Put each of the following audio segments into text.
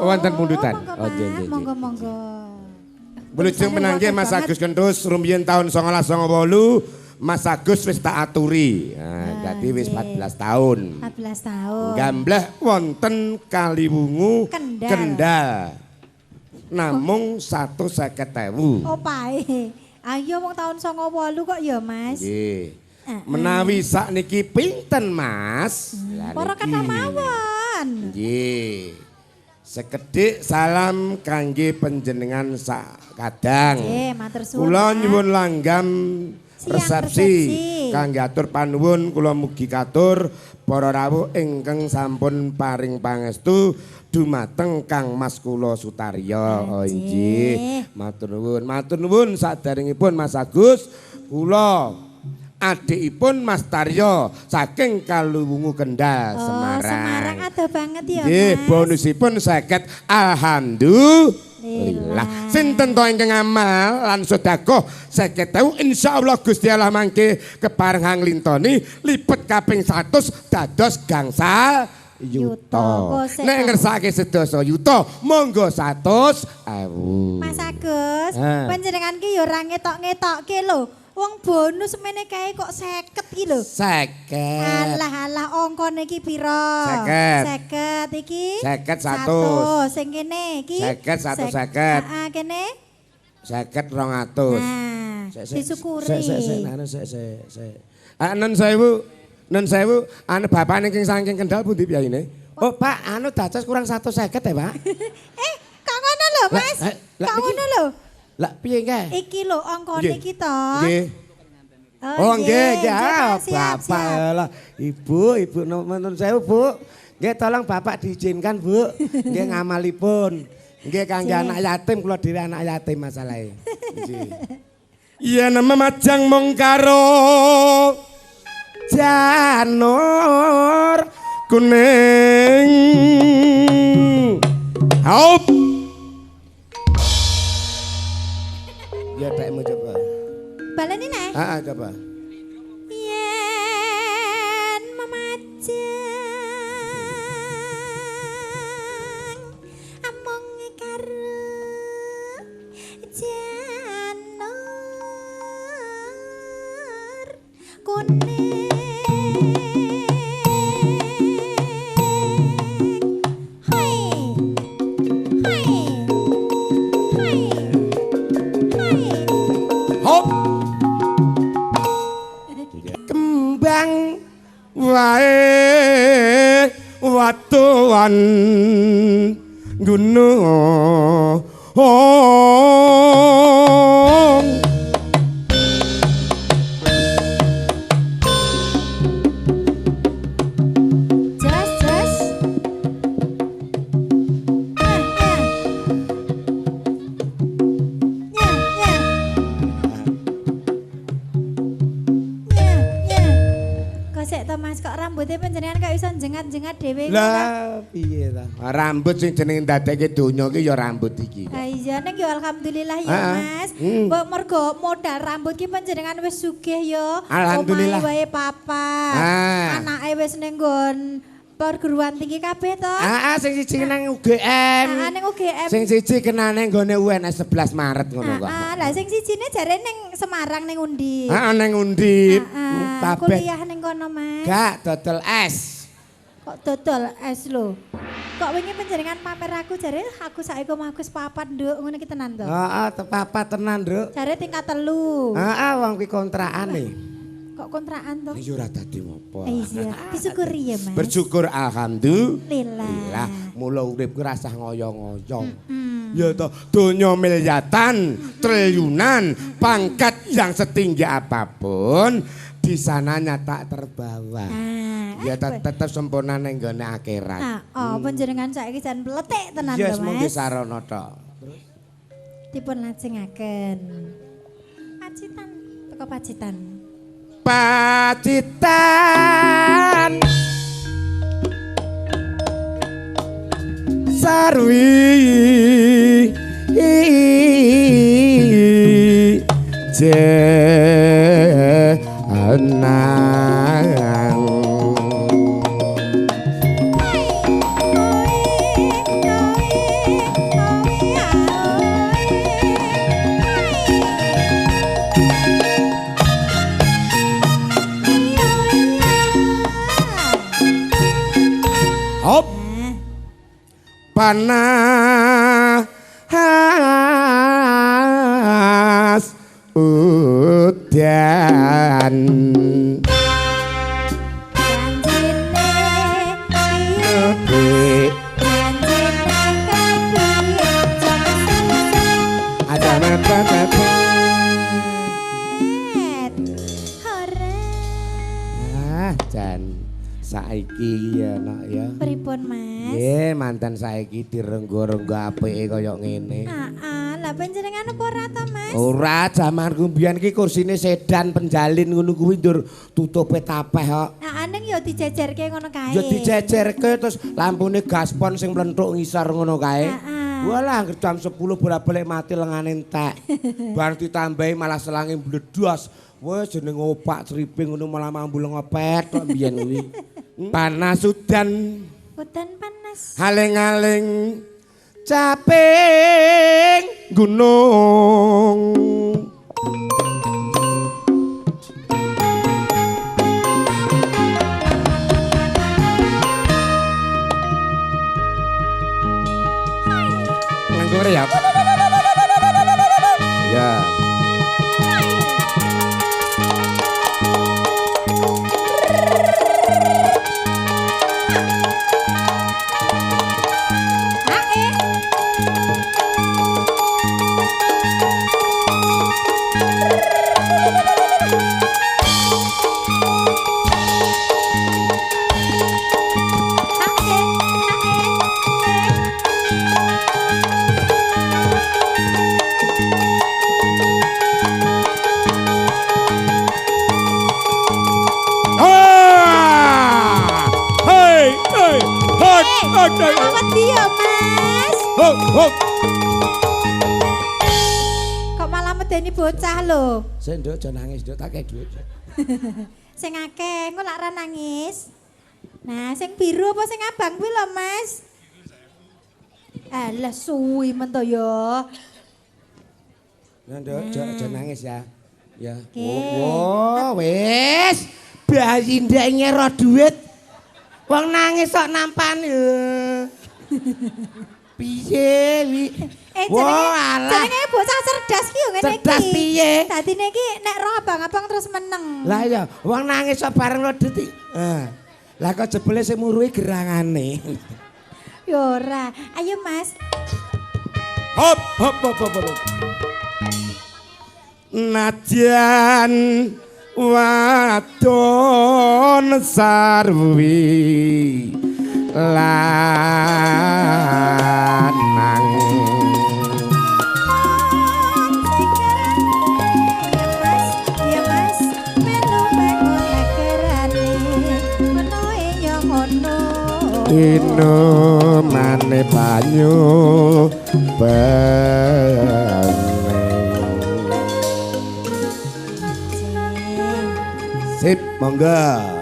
Wonten pundutan. Oh, nggih, monggo-monggo. Wilujeng menanggih Mas Agus Kenthus rumiyin tahun 1998 Mas Agus wis tak aturi. Nah, dadi wis 14 tahun. 14 tahun. Gambleh wonten Kaliwungu Kendal. Kendal. Namung 150.000. Oh, pae. Ayo wong tahun 98 kok ya, Mas. Nggih. Menawi sakniki pinten, Mas? Lah Para niki. kathah mawon. Nggih. Sekedhik salam kangge panjenengan sak kadang. Nggih, matur suwun. Kula nyuwun langgam Siang resepsi kangge atur panuwun kula mugi katur para rawuh ingkang sampun paring pangestu dumateng Kang Mas kula Sutaryo. Oh inggih, matur nuwun. Matur nuwun saderengipun Mas Agus, kula adikipun Mas Taryo saking Kaliwungu Kendal, Oh, Semarang. Semarang adoh banget ya, Nggih, Mas. bonusipun 50. Alhamdulillah. Sinten to ingkang amal lan sedekah 50.000 insyaallah Gusti Allah mangke kepareng nglintoni lipet kaping 100 dados gangsal yuta. Nek ngersake sedasa yuta, monggo 100.000. Mas Agus, panjenengan ki ya ora ngetok-ngetokke lho. Wong bonus mene kae kok 50 ki lho. 50. Alah alah angkane iki pira? 50. 50 iki. 50 100. Sing kene iki. 50 150. Heeh, kene. 50 200. Nah, disyukuri. Sik sik sik anu sik sik sik. Ah nun sewu, nun sewu, anu bapakne king saking Kendal pundi piyayine? Oh, Pak, anu dados kurang 150 ya, Pak. Kok ngono lho, Mas? Kok ngono lho? Lah piye kae? Iki lho angkane iki to. Nggih. Oh nggih, nggih. Siap, Bapak lah. Ibu, ibu nuwun sewu, Bu. Nggih, tolong Bapak diizinkan, Bu. Nggih ngamalipun. Nggih kangge anak yatim, kula dhewe anak yatim masalahe. Nggih. Yen memajang mung karo janur kuning. Hop. Ya dekmu coba. Baleni neh. Heeh, coba. Yen memajang amung karo janur kuning. Hai. Hai. Hai. Hai. Hop. Kembang wae watuan gunung. Jos, jos. Ah, ah. Ya, ya. Ya, ya. Kok sik to Mas, kok rambutnya panjenengan kok iso jengat-jengat dhewe ngono? Lah piye ta? Rambut sing jenenge ndadekke donya ki ya rambut iki. Ha iya ning ya alhamdulillah ya Mas. Mbok mergo modal rambut ki panjenengan wis sugih ya. Alhamdulillah. Omahe wae papat. Anake wis ning nggon perguruan tinggi kabeh to. Heeh, sing siji nang UGM. Heeh, ning UGM. Sing siji kenane nggone UNS 11 Maret ngono kok. Heeh, lah sing sijine jare ning Semarang ning Undip. Heeh, ning Undip. Kabeh. Kuliah ning kono Mas. Gak dodol es. Kok dodol es lho. Kok wingi panjenengan pamer aku jare aku saiki omahku wis papat nduk ngono iki tenan to. Heeh, papat tenan, Nduk. Jare tingkat 3. Heeh, wong kuwi kontrakane. Kok kontrakan to? Ya ora dadi ngopo. Iya, disyukuri ya, Mas. Bersyukur alhamdulillah. Mula uripku rasah ngoyo-ngoyo. Ya toh, donya miliatan, triliunan, pangkat yang setinggi apapun di sananya tak terbawa. Nah, Ya tetep sempurna ning nggone akhirat. Nah, oh panjenengan saiki jan pletik tenan Ya lho, mung Mas. sarana tok. Terus dipun lajengaken. Pacitan, teko Pacitan. Pacitan sarwi jenang. Hop. Panas udan. Jan saiki ya nak ya. Pripun Mas? Nggih, mantan saiki direnggo-renggo apike kaya ngene. Heeh, lah panjenengan apa ora to Mas? Ora, jamanku mbiyen ki kursine sedan penjalin ngono kuwi ndur tutupe tapeh kok. Heeh, ning ya dijejerke ngono kae. Ya dijejerke terus lampune gaspon sing mlenthuk ngisor ngono kae. Heeh. Walah anggere jam 10 bolak-balik mati lengane entek. Bar ditambahi malah selange mbledos. Wah jeneng opak triping ngono malah mambu lengopet kok mbiyen kuwi. Panas udan. Udan panas. Aling-aling caping gunung. Nganggo ya. Ya. Kok malah medeni bocah lho. Sik nduk aja nangis nduk tak kei dhuwit. Sing akeh engko lak ra nangis. Nah, sing biru apa sing abang kuwi lho, Mas? Alah suwi men to ya. Nah, nduk aja nangis ya. Ya. Oh, wis. Bayi ndek ngero dhuwit. Wong nangis kok nampani. Piye wi? Jenenge bocah cerdas ki yo ngene iki. Cerdas piye? Dadine iki nek roh abang-abang terus meneng. Lah iya, wong nangis kok bareng lo detik. Lah kok jebule sing muruhi gerangane. Ya ora. Ayo Mas. Hop hop hop hop. Nadyan wadon sarwi lanang. Ya Mas, melu bangun lekerane menoe yo ngono. Inumane banyu bening. Sip, monggo.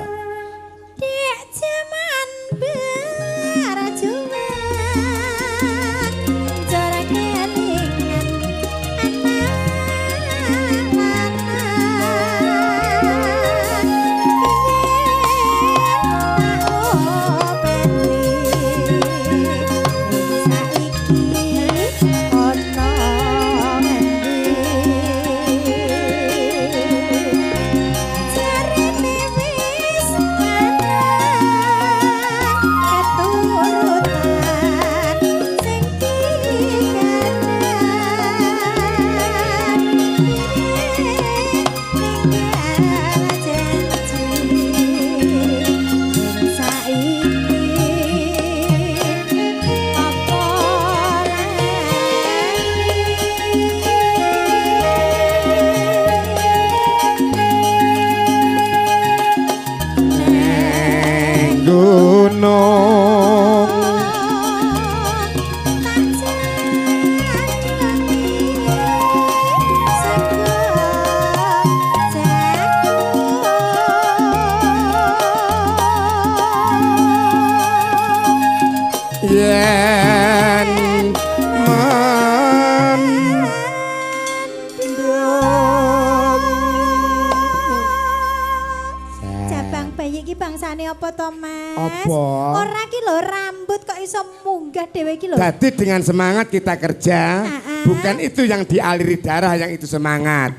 Cabang bayi iki bangsane apa to, Mas? Apa? Ora ki lho lho rambut kok iso munggah dhewe iki lho. Jadi dengan semangat kita kerja, bukan itu yang dialiri darah yang itu semangat.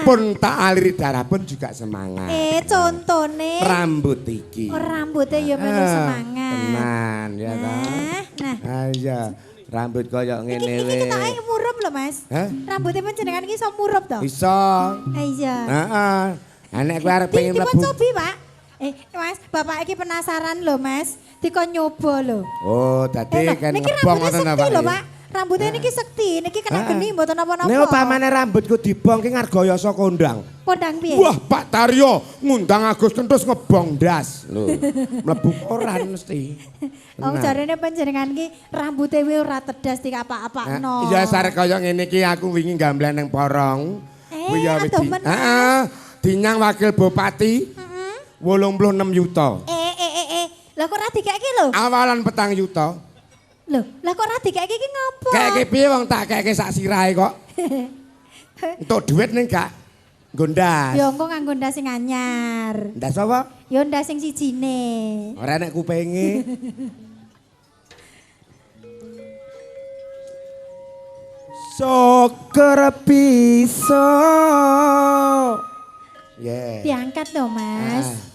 Pun tak aliri darah pun juga semangat. Contone rambut iki. Oh, rambutnya ya melu semangat. Tenan ya ta. Nah. Iya, rambut koyo ngene Iki wae. ketoke murup lho, Mas. Hah? Rambutnya panjenengan iki iso murup to? Iso. Iya. Heeh. Nek kowe arep pengen mlebu. mlebu. Cobi, Pak. Mas, bapak iki penasaran lho, Mas. Dikon nyoba lho. Oh, dadi kan ngebong ngoten ta, Pak. Lho, Pak. Rambutnya niki sekti, niki kena geni mboten napa-napa. Nek upamane rambutku dibong ki ngargoyoso kondang. Kondang piye? Wah, Pak Taryo ngundang Agus Kentus ngebong ndas. Lho, mlebu koran mesti. Oh, jarene panjenengan ki rambute wae ora tedas dikapak-apakno. Iya, sare kaya ngene iki aku wingi gamblan nang porong. Kuwi ya wis. Heeh, dinyang wakil bupati. 86 yuta. Lah kok ora dikeke lho? Awalan 4 yuta. Lho, lah kok ora dikeke iki ngopo? Keke piye wong tak keke sak sirahe kok. Entuk dhuwit ning gak nggo ndas. Ya engko nganggo ndas sing anyar. Ndas apa? Ya ndas sing sijine. Ora nek kupinge. Soker bisa. Yeah. Diangkat dong, Mas.